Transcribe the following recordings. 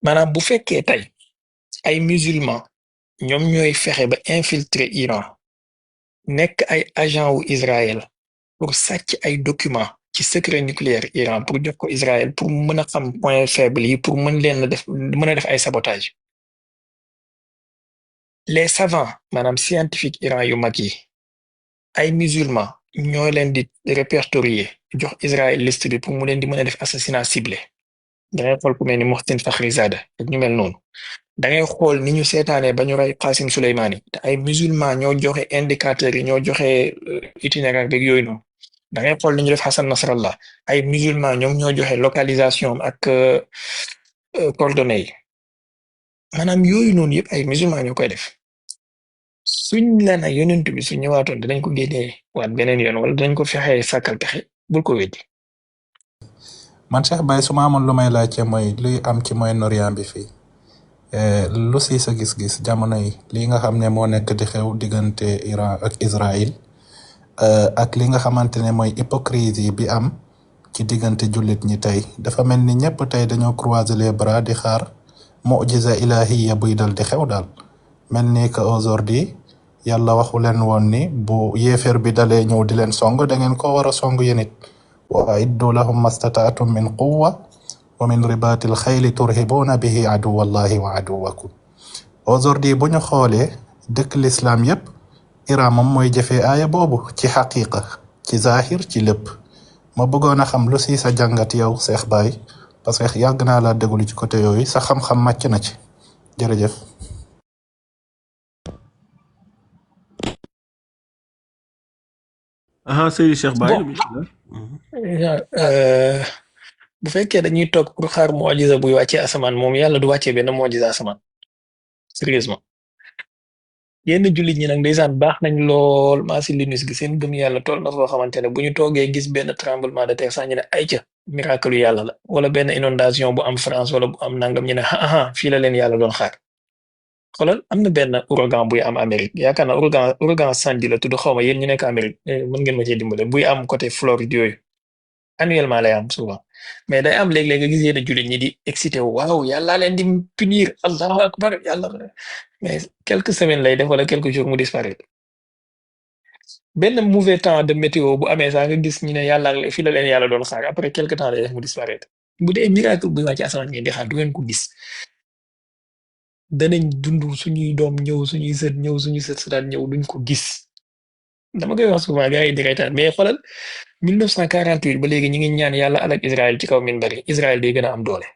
maanaam bu fekkee tey ay musulman ñoom ñooy fexe ba infiltrer Iran nekk ay agent wu Israël pour sàcc ay documents ci secret nucléaire Iran pour jox ko Israël pour mën a xam point faible yi pour mën leen a def mën a def ay sabotage les savants maanaam scientifique Iran yu mag yi ay musulman ñoo leen di répertorier jox Israël liste bi pour mu leen di mën a def assassinat ciblé da ngay xool ku mel ni Mohsin Fakhrizadeh ak ñu mel noonu da ngay xool ni ñu seetaanee ba ñu rey Qasim Soleimani te ay musulman ñoo joxe indicateurs yi ñoo joxe itinéraire beeg yooyu noonu da ngay xool ni ñu def Hassan Nasrallah ay musulman ñoom ñoo joxe localisation ak coordonnées yi maanaam yooyu noonu yëpp ay musulman ñoo koy def suñ la na yonent bi su ñëwaatoon dinañ ko génnee waat beneen yoon wala dinañ ko fexee sàkkal pexe bul ko weddi. man Cheikh Baye su ma amoon lu may laajte mooy luy am ci Moyen-Orient bi fii lu si sa gis-gis jamono yi li nga xam ne moo nekk di xew diggante Iran ak Israël ak li nga xamante ne mooy hypocrisie bi am ci diggante jullit ñi tey dafa mel ni ñëpp tey dañoo croiser les bras di xaar mu'jiza ilahiya buy dal di xew daal mel ni que aujourd'hui yàlla waxu leen woon ni bu yéeféer bi dalee ñëw di leen song da ngeen ko war a song yéen it wa iddu lahum mastata'tum min quwwa wa min ribatil xayli turhibuuna bihi aduwallahi wa aduwakum aujourd'hui bu ñu xoolee dëkk l'islam yépp Iran moom mooy jëfee aaya boobu ci xaqiqa ci zahir ci lépp ma bëggoon a xam lu si sa jàngat yow Cheikh Baye parce que yàgg naa laa déglu ci côté yooyu sa xam-xam màcc na ci jërëjëf. aha Seydi Cheikh Baye bon bismillah. bu fekkee dañuy toog pour xaar mu'jiza buy wàccee asamaan moom yàlla du wàccee benn mu'jiza asamaan sérieusement yenn jullit ñi nag ndeysaan baax nañ lool maa si linus gi seen gëm yàlla tool na foo xamante ne bu ñu toogee gis benn tremblement de terre sax ñu ne ay ca miracle yàlla la wala benn inondation bu am France wala bu am nangam ñu ne aha fii la leen yàlla doon xaar xoolal am na benn ouragan buy am Amérique yaakaar naa ouragan Sandy la tudd xaw ma yéen ñu nekk Amérique mën ngeen ma cee dimbale buy am côté Floride yooyu annuellement lay am souvent mais day am léeg-léeg nga gis yenn jullit ñi di excité wu waaw yàlla leen di punir allahu akbar yàlla mais quelques semaines lay def wala quelques jours mu disparaître benn mauvais temps de météo bu amee sax nga gis ñu ne yàlla fii la leen yàlla doon xaar après quelque temps lay def mu disparaître bu dee miracle buy wàcc asamaan ngeen di xaar du ngeen ko gis danañ dund suñuy doom ñëw suñuy sët ñëw suñu sët sëtaat ñëw duñ ko gis dama koy wax souvent gars yi di reetaan mais xoolal 1948 ba léegi ñu ngi ñaan yàlla alak Israël ci kaw minbar yi Israël day gën a am doole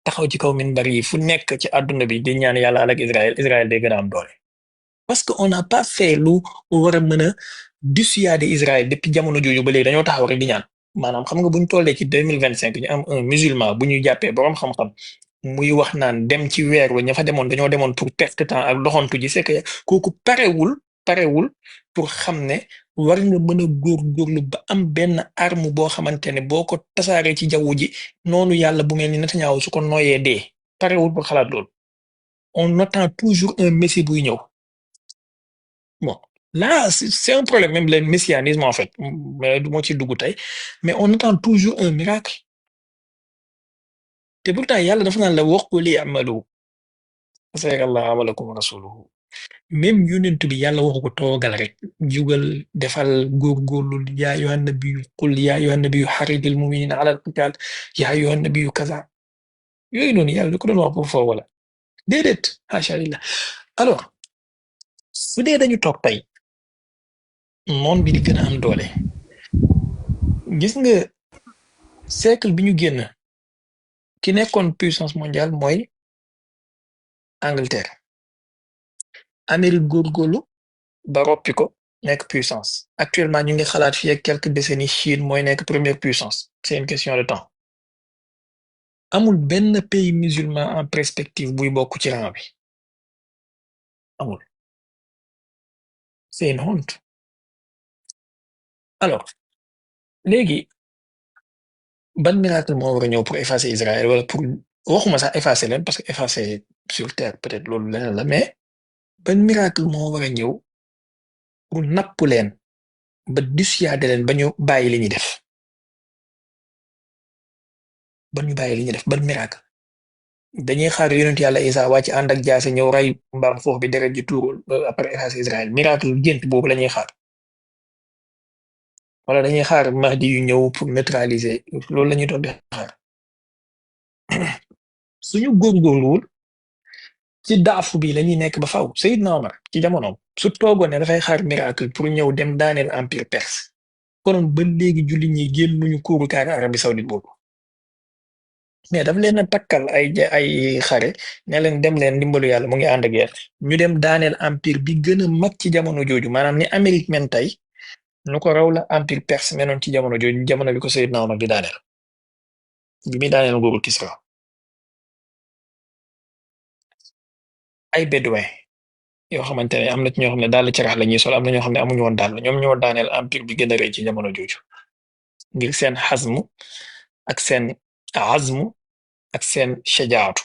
taxaw ci kaw minbar yi fu nekk ci àdduna bi di ñaan yàlla alak Israël Israël day gën a am doole parce que on n'a pas fait lu war a mën a dissuader Israël depuis jamono jooju ba léegi dañoo taxaw rek di ñaan maanaam xam nga bu ñu tollee ci 2025 ñu am un musulman bu ñu jàppee boroom xam-xam muy wax naan dem ci weer wa ña fa demoon dañoo demoon pour perte temps ak doxantu ji c'est que kooku parewul pour xam ne war nga mën a góorgóorlu ba am benn arme boo xamante ne boo ko tasaaree ci jaww ji noonu yàlla bu mel ni Netanyahu su ko noyee dee parewul pour xalaat loolu on attend toujours un messie buy ñëw bon là c'est un problème même le messianisme en fait mais du moo ci dugg tey mais on attend toujours un miracle te pourtant yàlla dafa naan la wax ko li amalu sayarallahu amalakum wa rasuluhu même yonent bi yàlla waxu ko toogal rek jugal defal góorgóorlu yaa ayyuhan nabiyyu qul yaa ayyuhan nabiyyu xarridil muminina ala alqital yaa ayyuhan nabiyyu kaza yooyu noonu yàlla da ko doon wax pour foofu wala déedéet macha allah alors su dee dañu toog tey noon bi di gën a am doole gis nga siècle bi ñu génn ki nekkoon puissance mondiale mooy Angleterre Amérique góorgóorlu ba roppi ko nekk puissance actuellement ñu ngi xalaat fii ak quelques décennies Chine mooy nekk première puissance c'est une question de temps amul benn pays musulman en perspective buy bokk ci rang bi amul c'est une honte alors léegi ban miracle moo war a ñëw pour effacer Israël wala pour waxuma sax effacer leen parce que effacer sur terre peut-être loolu leneen la mais ban miracle moo war a ñëw pour napp leen ba dissuader leen ba ñu bàyyi li ñuy def ba ñu bàyyi li ñuy def ban miracle dañuy xaar yonent yàlla Isa wàcc ànd ak jaase ñëw rey mbaam foofu bi deret ji tuurul après effacer Israël miracle gént boobu la ñuy xaar wala dañuy xaar Mahdi yu ñëw pour neutraliser loolu la ñuy doon di xaar suñu góorgóorluwul ci daafu bi la ñuy nekk ba faw Seydina Omar ci jamonoom su toogoon ne dafay xaar miracle pour ñëw dem daaneel empire perse konoon ba léegi julli ñi génn nuñu kuuru kaari Arabie Saoudite boobu mais daf leen a takkal ay xare ne leen dem leen ndimbalu yàlla mu ngi ànd ak yéen ñu dem daaneel empire bi gën a mag ci jamono jooju maanaam ni Amérique men tey nu ko raw la empire perse menoon ci jamono jooju jamono bi ko Seydina Omar di daaneel bi muy daaneel nguuru Kisra ay bédouin yoo xamante ne am na ci ñoo xam ne daal carax la ñuy sol am na ñoo xam ne amuñu woon daal ñoom ñoo daaneel empire bi gën a rëy ci jamono jooju ngir seen xasmu ak seen azmu ak seen shajaatu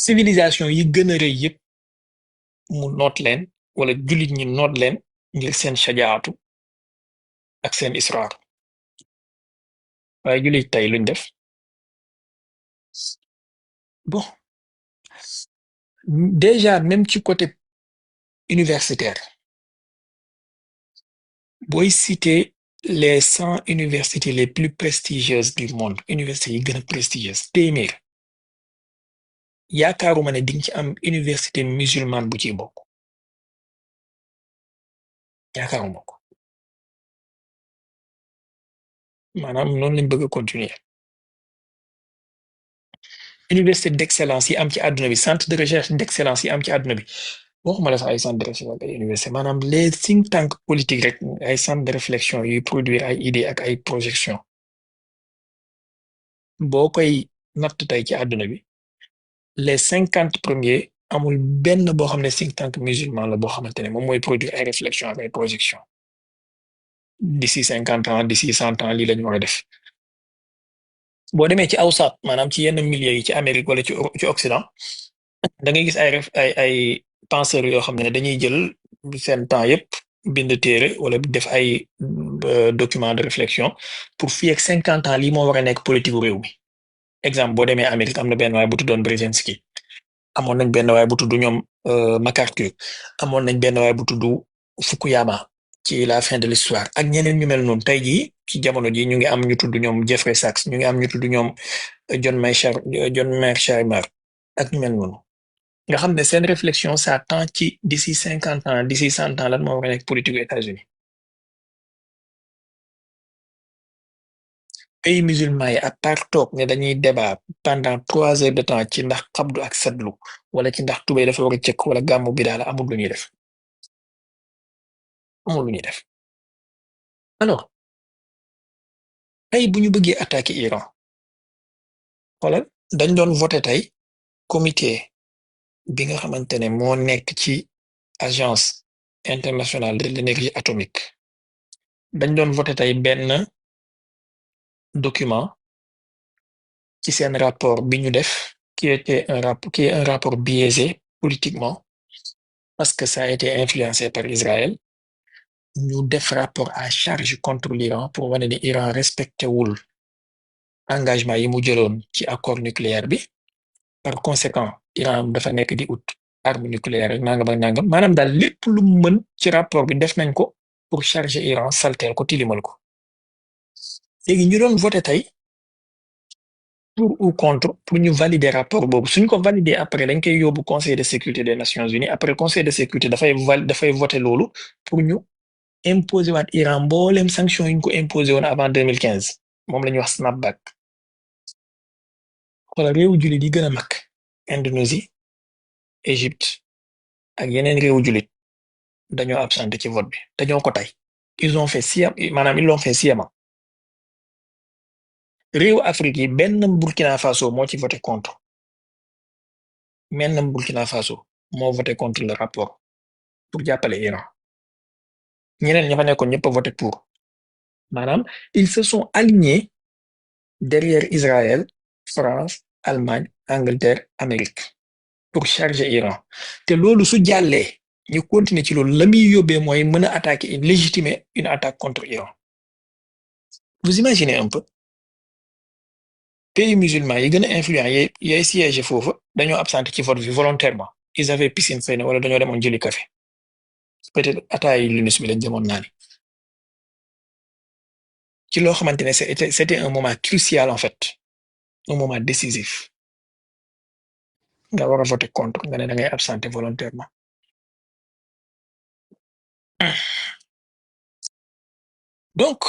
civilisation yi gën a rëy yëpp mu noot leen wala jullit ñi noot leen ngir seen shajaatu ak seen israar waaye jullit tey luñ def bon déjà même ci côté universitaire booy citer les 100 universités les plus prestigieuses du monde universités yi gën a prestigieuses téeméer yaakaaruma ne di nga ci am université musulmane bu ciy bokk yaakaaruma ko maanaam noonu lañ bëgg a continuer université d'excellence yi am ci àdduna bi centre de recherche d'excellence yi am ci àdduna bi waxuma la sax ay centre de recherche ak ay université maanaam les think tank politique rek ay centre de réflexion yuy produire ay idées ak ay projection boo koy natt tey ci àdduna bi les 50 premiers amul benn boo xam ne think tank musulman la boo xamante ne moom mooy produire ay réflexion ak ay projection d'ici 50 ans d'ici 100 ans lii la ñu war a def boo demee ci awsaat maanaam ci yenn milieux yi ci Amérique wala ci Occident da ngay gis ay penseurs yoo xam ne dañuy jël seen temps yëpp bind téere wala def ay document de réflexion pour fii ak 50 ans lii moo war a nekk politique réew mi exemple boo demee Amérique am na benn waay bu tuddoon Brzezinski amoon nañ benn waay bu tudd ñoom MacArthur amoon nañ benn waay bu tudd Fukuyama ci la fin de l'histoire ak ñeneen ñu mel noonu tey jii ci jamono ji ñu ngi am ñu tudd ñoom Jeffrey Sachs ñu ngi am ñu tudd ñoom John Mearsheimer ak ñu mel noonu nga xam ne seen réflexion ça tend ci d'ici 50 ans d'ici 100 ans lan moo war a nekk politique aux États-Unis pays musulman yi à part toog ne dañuy débat pendant 3 heures de temps ci ndax xabdu ak sadlu wala ci ndax tubéy dafa war a cëkk wala gàmmu bi daal amul lu ñuy def amul lu ñuy def alors tey bu ñu bëggee attaquer Iran xoolal dañ doon voté tey comité bi nga xamante ne moo nekk ci agence internationale de l'énergie atomique dañ doon voté tey benn document ci seen rapport bi ñu def qui est un rapport biaisé politiquement parce que ça a été influencé par Israël ñu def rapport à charge contre l'Iran pour wane ni Iran respecté wul engagement yi mu jëloon ci accord nucléaire bi par conséquent Iran dafa nekk di ut arme nucléaire rek nangam ak nangam maanaam daal lépp lu mën ci rapport bi def nañ ko pour charger Iran salteel ko tilimal ko léegi ñu doon voté tey pour ou contre pour ñu valider rapport boobu suñ ko valider après dañ koy yóbbu conseil de sécurité des Nations Unies après conseil de sécurité dafay voté loolu pour ñu imposer waat Iran mboolem sanction yi ñu ko imposer woon avant 2015 moom la ñuy wax snapback xoolal réewu jullit yi gën a mag Indonésie Égypte ak yeneen réewu jullit dañoo absenté ci vote bi dañoo ko tey ils ont fait maanaam ils l'ont fait sciemment réewu Afrique yi benn Burkina Faso moo ci voté contre benn Burkina Faso moo voté contre le rapport pour jàppale Iran ñeneen ña fa nekkoon ñëpp a voté pour maanaam ils se sont alignés derrière Israël France Allemagne Angleterre Amérique pour charger Iran te loolu su jàllee ñu continuer ci loolu la muy yóbbee mooy mën a attaquer légitimer une attaque contre Iran vous imaginez un peu pays musulman yi gën a influent yay siège foofu dañoo absenté ci vote bi volontairement ils avaient piscine fay na wala dañoo demoon jëli café peut-être ataay lunus bi lañ demoon naani ci loo xamante ne c'était un moment crucial en fait un moment décisif nga war a voter contre nga ne da ngay absenté volontairement donc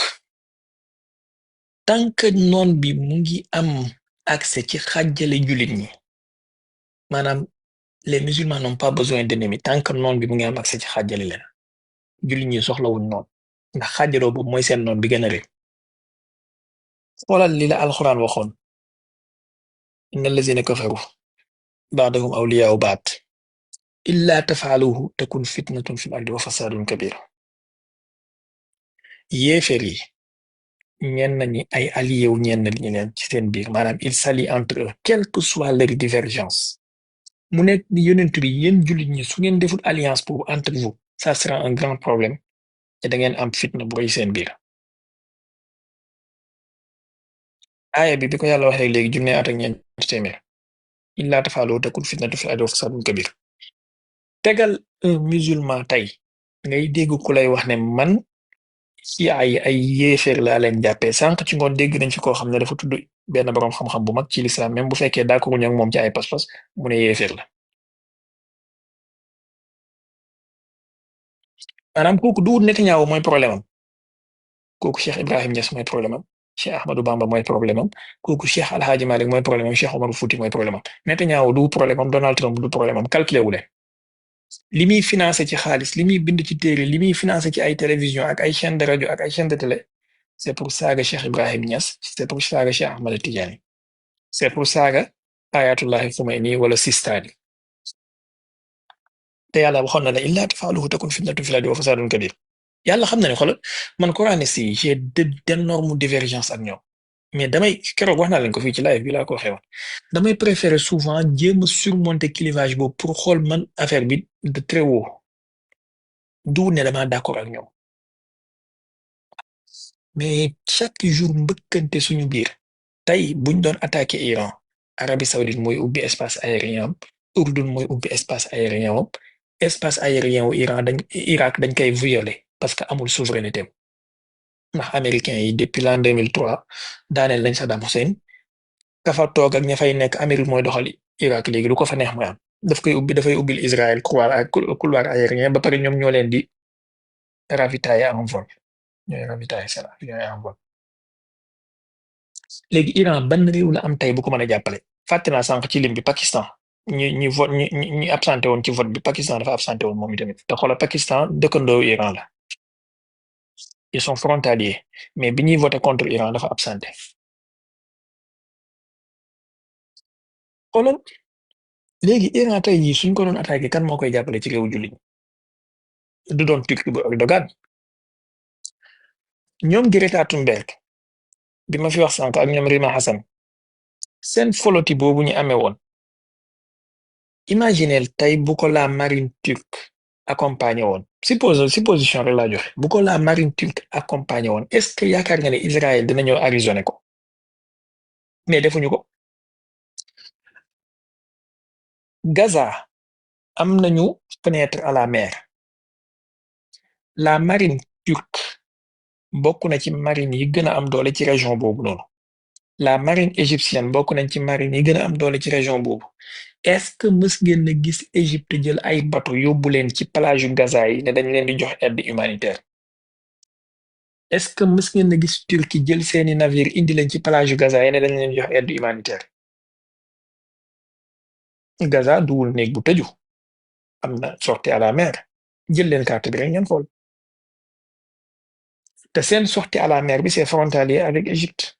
tant que noon bi mu ngi am accès ci xàjjale jullit ñi maanaam les musulmans n'ont pas besoin d'ennemis tant que noon bi mu ngi am accès ci xàjjale leen jullit ñi soxlawuñ noon ndax xàjjaloo boobu mooy seen noon bi gën a rëy xoolal li la alxuraan waxoon inna allazina kafaru ba'dahum awliyaa'u ba'd illa tafaaluhu takun fitnatun fil ardi wa fasaadun kabir yéeféer yi ñenn ñi ay allié wu ñenn ñi leen ci seen biir maanaam il s'allie entre eux quelle que soit leur divergence mu nekk ni yonent bi yéen jullit ñi su ngeen deful alliance boobu entre vous ça sera un grand problème te da ngeen am fitna bu rëy seen biir aaya bi ko yàlla waxee léegi junne at ak ñeent téeméer illaa tafaaloo takun fitnatu fil ardi wa fasaadun kabir tegal un musulman tey ngay dégg ku lay wax ne man ci ay yéeféer laa leen jàppee sànq ci ngoon dégg nañ fi koo xam ne dafa tudd benn boroom xam-xam bu mag ci lislaam même bu fekkee d'accord ñu ak moom ci ay pas-pas mu ne yéeféer la maanaam kooku du Netanyahu mooy problème am kooku Cheikh Ibrahim Niass mooy problème am Cheikh Ahmadou Bamba mooy problème am kooku Cheikh Alhaji Malick mooy problème am Cheikh Omar Fouti mooy problème am Netanyahu du problème am Donald Trump du problème am calculé wu leen li muy financé ci xaalis li muy bind ci téere li muy financé ci ay télévision ak ay chaîne de rajo ak ay chaîne de télé c'est pour saaga Cheikh Ibrahim Niass c'est pour saaga Cheikh Ahmad Tidiane c'est pour saaga Ayatullahi Khomeini wala Sistani te yàlla waxoon na la illaa tafaaluhu takun fitnatun fil ardi wa fasaadun kabir yàlla xam na ne xoolal man coraniste yi j'ai d'énormes divergences ak ñoom mais damay keroog wax naa leen ko fii ci live bi laa ko waxee woon damay préférer souvent jéem a surmonter clivage boobu pour xool man affaire bi de très haut du ne dama d'accord ak ñoom mais chaque jour mbëkkante suñu biir tey buñ doon attaquer Iran Arabie Saoudite mooy ubbi espace aérien am Urdun mooy ubbi espace aérien am espace aérien wu Irak dañ koy violer parce que amul souveraineté ndax américains yi depuis l'an 2003 daaneel nañ Saddam Hussein ka fa toog ak ña fay nekk Amérique mooy doxal Irak léegi lu ko fa neex mooy am dafay ubbil Israël couloir aérien ba pare ñoom ñoo leen di ravitailler en vol ñooy ravitailler seen avion en vol léegi Iran ban réew la am tey bu ko mën a jàppale fàtte naa sànq ci lim bi Pakistan ñi absenté woon ci vote bi Pakistan dafa absenté woon moom itamit te xoolal Pakistan dëkkandoo Iran la ils sont frontaliers mais bi ñuy voté contre Iran dafa absenté xoolal léegi Iran tey jii suñ ko doon attaqué kan moo koy jàppale ci réewu jullit du doon Turquie bu Erdogan ñoom Greta Thunberg bi ma fi wax sànq ak ñoom Rima Hassan seen foloti boobu ñu amee woon imaginel tey bu ko la marine turque accompagné woon supposition rek laa joxe bu ko la marine turque accompagné woon est-ce que yaakaar nga ne Israël dina ñëw arraisonné ko mais defuñu ko Gaza am nañu fenêtre à la mer la marine turque bokk na ci marine yi gën a am doole ci région boobu noonu la marine égyptienne bokk nañ ci marine yi gën a am doole ci région boobu est-ce que mës ngeen a gis Égypte jël ay bateau yóbbu leen ci plage yu Gaza yi ne dañ leen di jox aide humanitaire est-ce que mës ngeen a gis Turquie jël seeni navire indi leen ci plage yu Gaza yi ne dañ leen di jox aide humanitaire Gaza duwul néeg bu tëju am na sortie à la mer jël leen carte bi rek ngeen xool te seen sortie à la mer bi c'est frontalier avec Égypte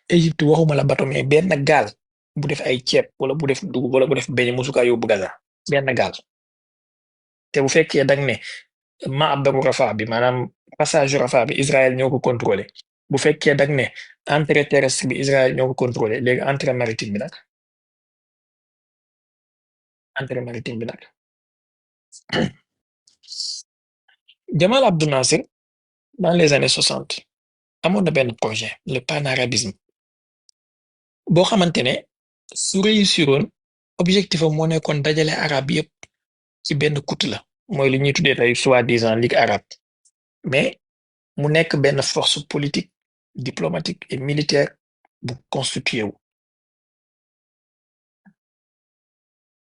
Égypte waxuma la bateau mais benn gaal bu def ay ceeb wala bu def dugub wala bu def beñ musuka yóbbu Gaza benn gaal te bu fekkee dag ne maabaru Rafah bi maanaam passage Rafah bi Israël ñoo ko contrôlé bu fekkee dag ne entrée terrestre bi Israël ñoo ko contrôlé léegi entrée maritime bi nag entrée maritime bi nag Jamal Abdel Nasser dans les années 60 amoon na benn projet le panarabisme boo xamante ne su réussiroon objectif am moo nekkoon dajale arab yëpp ci benn kut la mooy li ñuy tuddee tey soi-disant ligue arabe mais mu nekk benn force politique diplomatique et militaire bu constitué wu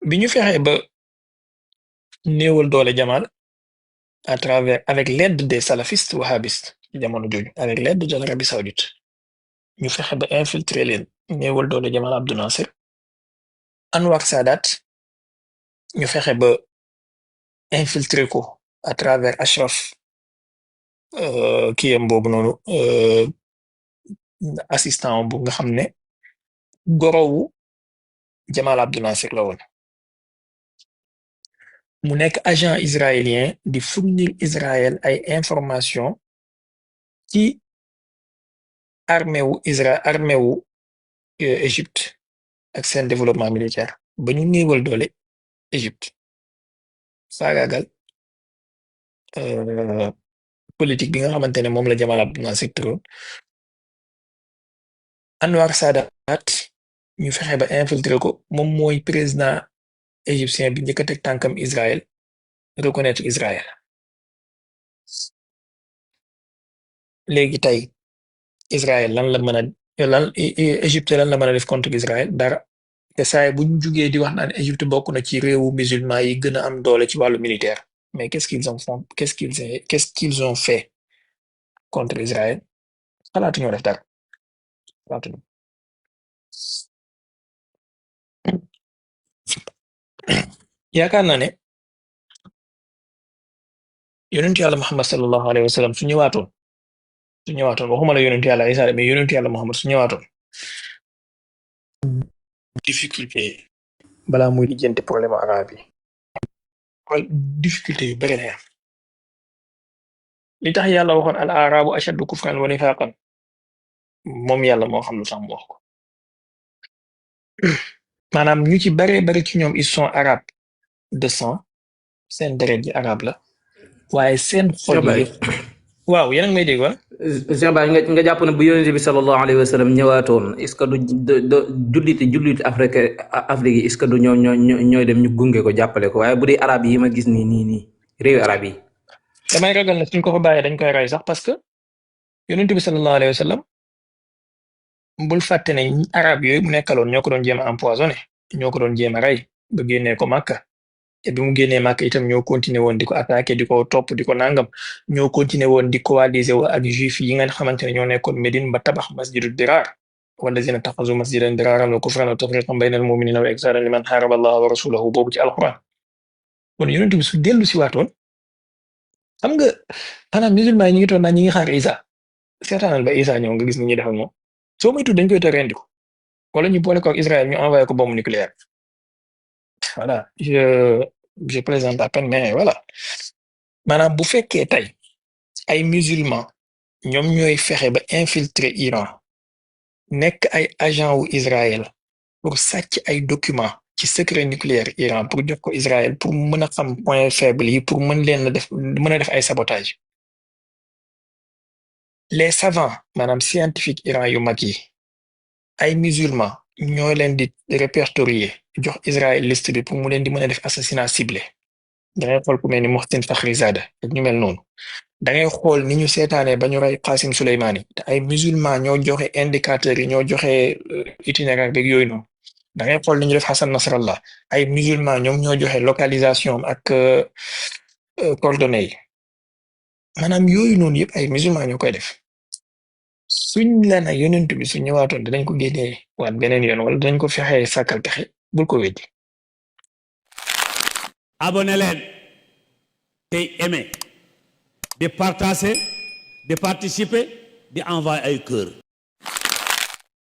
bi ñu fexee ba néewal doole Jamal à travers avec l'aide des salafistes wahhabistes ci jamono jooju avec l'aide de l'Arabie saoudite ñu fexe ba infiltrer leen néewal doole Jamal Abdel Nasser Anwar Sadat ñu fexe ba infiltrer ko à travers Ashraf kiyam boobu noonu assistant bu nga xam ne gorowu Jamal Abdel Nasser la woon mu nekk agent israélien di fournir Israël ay information ci armée wu Égypte ak seen développement militaire ba ñu néewal doole Égypte faagaagal politique bi nga xamante ne moom la Jamal Abdel Nasser tëroon Anwar Sadat ñu fexe ba infiltrer ko moom mooy président égyptien bi njëkk a teg tànkam Israël reconnaître Israël léegi tey Israël lan la mën a lan Égypte lan la mën a def contre Israël dara te saay bu ñu jugee di wax naan Égypte bokk na ci réewu musulman yi gën a am doole ci wàllu militaire mais qu'est-ce qu'ils ont fait contre Israël xalaatuñoo def dara xalaatuñu yaakaar naa ne yonentu yàlla Muhammad sallallahu alayhi wa sallam su ñëwaatoon waxuma la yonentu yàlla Isa mais yonentu yàlla Muhammad su ñëwaatoon difficulté balaa muy lijjanti problème arabe yi wala difficulté yu bëri na li tax yàlla waxoon al arabu ashaddu kufran wa nifaqan moom yàlla moo xam lu tax mu wax ko maanaam ñu ci bari ci ñoom ils sont arabes de sang seen deret ji arabe la waaye seen xol yi waaw yéen a ngi may dégg wa Cheikh Baye nga jàpp ne bu yonent bi sallallahu alayhi wa sallam ñëwaatoon est-ce que du julliti Afrique yi est-ce que du ñooy dem ñu gunge ko jàppale ko waaye bu dee arab yi ma gis nii réewi arab yi damay ragal na suñ ko fa bàyyee dañ koy rey sax parce que yonent bi sallallahu alayhi wa sallam bul fàtte ne arab yooyu mu nekkaloon ñoo ko doon jéem a empoisonné ñoo ko doon jéem a rey ba génnee ko Màkka te bi mu génnee Màkka itam ñoo continué woon di ko attaqué di ko topp di ko nangam ñoo continué woon di coaliser wu ak juif yi nga xamante ne ñoo nekkoon Médine ba tabax masjidu Dirar wallazina taxazu masjidan diraran wa kufran wa tafriqan bayna al muminina wa iksaran liman xaaraba allaha wa rasulahu boobu ci alquran kon yonent bi su dellu si waatoon xam nga xanaa musulman yi ñu ngi toon naa ñi ngi xaar Isa seetaanal ba Isa ñëw nga gis ni ñuy def ak moom soo moytu dañ koy te rendi ko wala ñu boole ko ak Israël ñu envoyé ko bombe nucléaire voilà je plaisante à peine mais voilà maanaam bu fekkee tey ay musulman ñoom ñooy fexe ba infiltrer Iran nekk ay agent wu Israël pour sàcc ay documents ci secret nucléaire Iran pour jox ko Israël pour mën a xam point faible yi pour mën a def ay sabotage les savants maanaam scientifique Iran yu mag yi ay musulman ñoo leen di répertorier jox Israël liste bi pour mu leen di mën a def assassinat ciblé dangay xool ku mel ni Mohsen Fakhrizadeh ak ñu mel noonu dangay xool ni ñu seetaanee ba ñu rey Qasim Soleimani te ay musulman ñoo joxe indicateurs yi ñoo joxe itinéraire beeg yooyu noonu dangay xool ni ñu def Hassan Nasrallah ay musulman ñoom ñoo joxe localisation ak coordonnées yi maanaam yooyu noonu yëpp ay musulman ñoo koy def suñ la na yonent bi su ñëwaatoon dinañ ko génnee waat beneen yoon wala dinañ ko fexee sàkkal pexe bul ko weddi abonné leen tey aimé di partager di participer di envoyer ay cœur